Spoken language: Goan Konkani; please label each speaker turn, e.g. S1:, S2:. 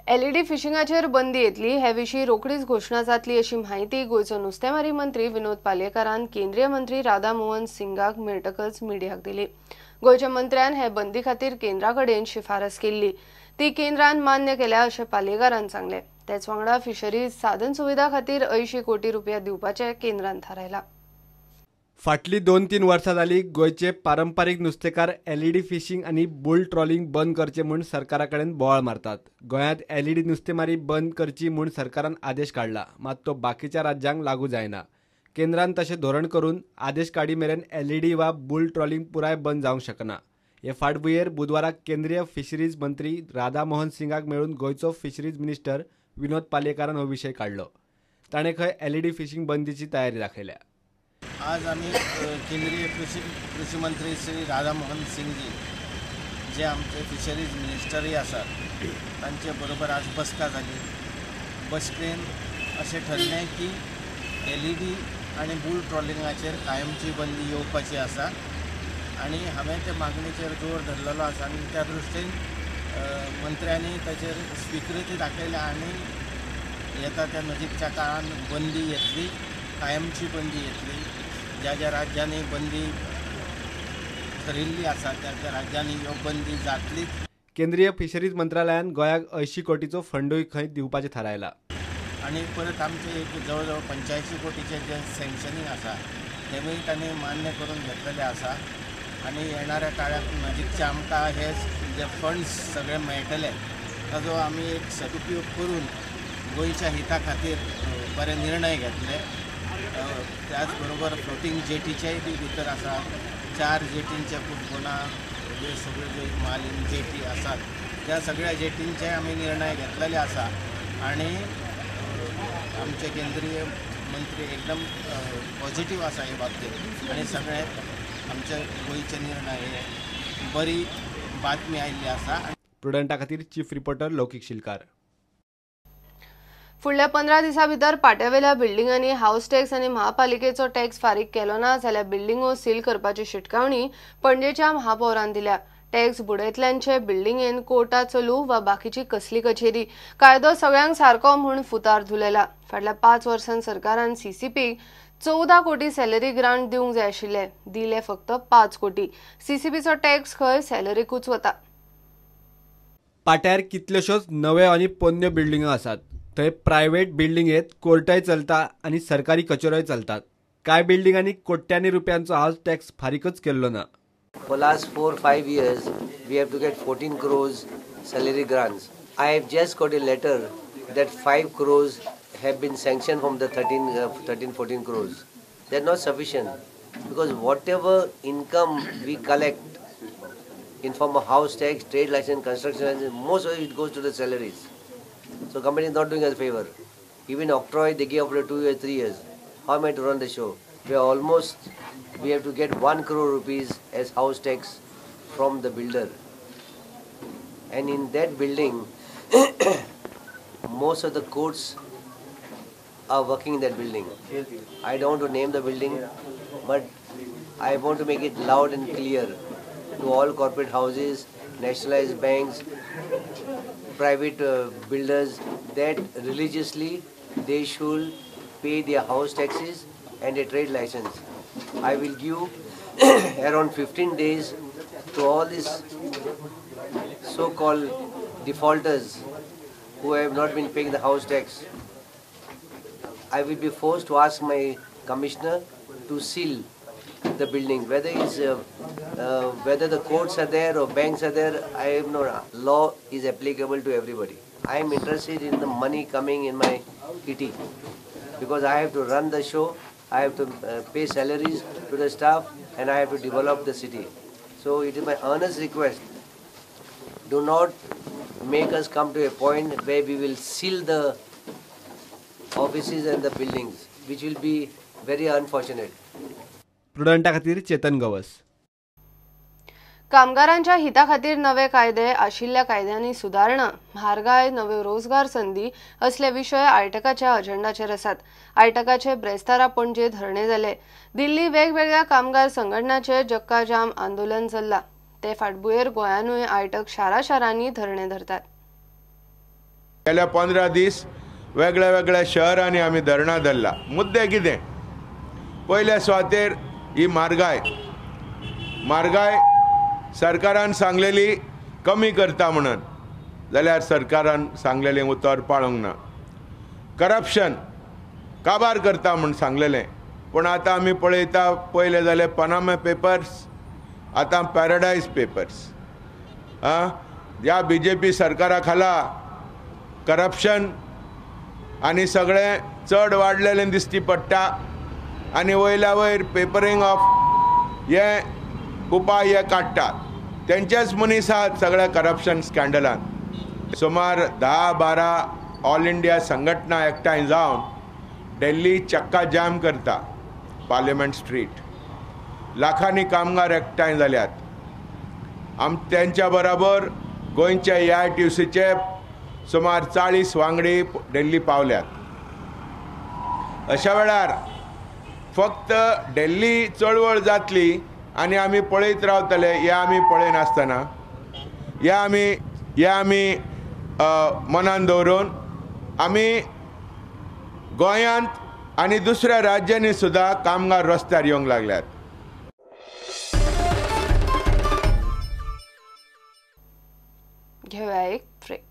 S1: एलईडी फिशिंगाचेर बंदी येतली हे विशीं रोखडीच घोशणा जातली अशी म्हायती गोंयचो नुस्तेमारी मंत्री विनोद पालयेकारान केंद्रीय मंत्री राधा मोहन सिंगाक मेळटकच मिडियाक दिली. गोंयच्या मंत्र्यान हे बंदी खातीर केंद्रा कडेन शिफारस केल्ली, ती केंद्रान मान्य केल्या अशें पालयेकारान सांगलें. तेच वांगडा फिशरीज साधन सुविधा खातीर 80 कोटी रुपया दिवपाचें केंद्रान थारायलां.
S2: फाटली 2-3 वर्सां जाली गोंयचे पारंपारीक नुस्तेकार एलईडी फिशींग आनी बुल ट्रॉलिंग बंद करचें म्हूण सरकारा कडेन बोवाळ मारतात. गोंयांत एलईडी नुस्तेमारी बंद करची म्हूण सरकारान आदेश काडला, मात तो बाकीच्या राज्यांक लागू जायना. केंद्रान तशें धोरण करून आदेश काडी मेरेन एलईडी वा बुल ट्रॉलिंग पुराय बंद जावंक शकना. हे फाटभुंयेर बुधवारा केंद्रीय फिशरीज मंत्री राधा मोहन सिंगाक मेळून गोंयचो फिशरीज मिनिस्टर विनोद पालयेकारान हो विशय काडलो. ताणें खंय एलईडी फिशींग बंदीची तयारी दाखयल्या.
S3: आज आमी केंद्रीय कृषी मंत्री श्री राधा मोहन सिंगजी जे आमचे फिशरीज मिनिस्टरय आसात तांचे बरोबर आज बसका जाली. बसकेन अशें ठरलें की एलईडी आनी बुल ट्रॉलिंगाचेर कायमची बंदी येवपाची आसा आनी हांवें ते मागणेचेर जोर धरलेलो आसा आनी त्या दृश्टीन मंत्र्यांनी ताचेर स्विकृती दाखयल्या आनी येता त्या नजीकच्या काळान बंदी येतली, कायमची बंदी येतली. ज्या ज्या राज्यांनी बंदी थरिल्ली आसा त्या त्या राज्यांनी ह्यो बंदी जातली.
S2: केंद्रीय फिशरीज मंत्रालयान गोंयाक 80 कोटीचो फंडूय खंय दिवपाचें थारायला.
S3: आनी परत आमचे एक जवळ जवळ 85 कोटीचे जे सँक्शनींग आसा तेवूय तांणी मान्य करून घेतलेले आसा आनी येणाऱ्या काळाक नजीकचे आमकां हे जे फंड्स सगळे मेळटले ताजो आमी एक सदुपयोग करून गोंयच्या हिता खातीर बरे निर्णय घेतले. त्याच बरोबर फ्लोटींग जेटीचेय बी भितर आसा, 4 जेटींचे कुटबोना जे सगळे जे मालीन जेटी आसात त्या सगळ्या जेटींचे आमी निर्णय घेतलेले आसा आनी आमचे केंद्रीय मंत्री एकदम पॉझिटिव्ह आसा हे बाबतीत आनी सगळे आमचे गोंयचे निर्णय हे बरी बातमी आयिल्ली आसा.
S2: प्रुडंटा खातीर चीफ रिपोर्टर लौकीक शिलकार.
S1: फुडल्या 15 दिसां भितर पाट्यावेल्या बिल्डिंगांनी हावस टॅक्स आनी महापालिकेचो टॅक्स फारीक केलो ना जाल्यार बिल्डिंगो सील करपाची शिटकावणी पणजेच्या महापौरान दिल्या. टॅक्स बुडयतल्यांचे बिल्डिंगेन कोर्टा चलू वा बाकीची कसली कचेरी, कायदो सगळ्यांक सारको म्हूण फुतार धुलेला. फाटल्या 5 वर्सां सरकारान सीसीपीक 14 कोटी सॅलरी ग्रांट दिवंक जाय आशिल्ले, दिले फक्त 5 कोटी. सीसीपीचो टॅक्स खंय सॅलरीकूच वता.
S2: पाट्यार कितल्योश्योच नव्यो आनी पोन्न्यो बिल्डिंगो आसात. थंय प्रायव्हेट बिल्डिंगेत कोर्टय चलता आनी सरकारी कचेरोय चलतात. कांय बिल्डिंगांनी कोट्यांनी रुपयांचो हावस टॅक्स फारीकच केल्लो ना.
S4: For last 4-5 years, we have to get 14 crores salary grants. I have just got a letter that 5 crores have been sanctioned from the 13-14 crores. They are not sufficient because whatever income we collect in form of house tax, trade license, construction license, most of it goes to the salaries. So company is not doing us a favor. Even octroi they give after 2 years, 3 years. How am I to run the show? We are almost, we have to get 1 crore rupees as house tax from the builder. And in that building, most of the courts are working in that building. I don't want to name the building, but I want to make it loud and clear to all corporate houses, nationalized banks, private builders, that religiously they should pay their house taxes and a trade license. I will give around 15 days to all these so-called defaulters who have not been paying the house tax. I will be forced to ask my commissioner to seal the building. Whether it's, whether the courts are there or banks are there, I have no law is applicable to everybody. I am interested in the money coming in my kitty because I have to run the show, I have to pay salaries to the staff, and I have to develop the city. So it is my earnest request, do not make us come to a point where we will seal the offices and the buildings, which will be very unfortunate.
S2: प्रुडंटा खातीर चेतन गवस.
S1: कामगारांच्या हिता खातीर नवे कायदे, आशिल्ल्या कायद्यांनी सुदारणा, म्हारगाय, नव्यो रोजगार संदी असले विशय आयटकाच्या अजेंडाचेर आसात. आयटकाचे ब्रेस्तारा पणजे धरणे जाले. दिल्ली वेगवेगळ्या कामगार संघटनाचे जक्का जाम आंदोलन चल्ला. ते फाटभुंयेर गोंयानूय आयटक शारा शारांनी धरणे धरतात.
S5: गेल्या 15 दीस वेगळ्या वेगळ्या शहरांनी आमी धरणां धरला. मुद्दे कितें? पयल्या सुवातेर ही म्हारगाय. म्हारगाय सरकारान सांगलेली कमी करता म्हणून, जाल्यार सरकारान सांगलेलें उतर पाळूंक ना. करप्शन काबार करता म्हूण सांगलेलें, पूण आतां आमी पळयता पयले जाले पनामा पेपर्स, आतां पॅराडायज पेपर्स. आं, ह्या बीजेपी सरकारा खाला करप्शन आनी सगळें चड वाडलेलें दिश्टी पडटा आनी वयल्या वयर पेपरींग ऑफ हे उपाय हे काडटात. तेंचेच मनीस आहात सगळ्या करप्शन स्कँडलान. सुमार 10-12 ऑल इंडिया संघटना एकठांय जावन दिल्ली चक्का जाम करता पार्लिमेंट स्ट्रीट. लाखांनी कामगार एकठांय जाल्यात. आम तेंच्या बराबर गोंयच्या AITUCचे सुमार 40 वांगडी दिल्ली पावल्यात. अशा वेळार फक्त दिल्ली चळवळ जातली आनी आमी पळयत रावतले हे आमी पळयनासतना हे आमी मनान दवरून आमी गोंयांत आनी दुसऱ्या राज्यांनी सुद्दां कामगार रस्त्यार येवंक लागल्यात.
S1: घेवया एक ब्रेक.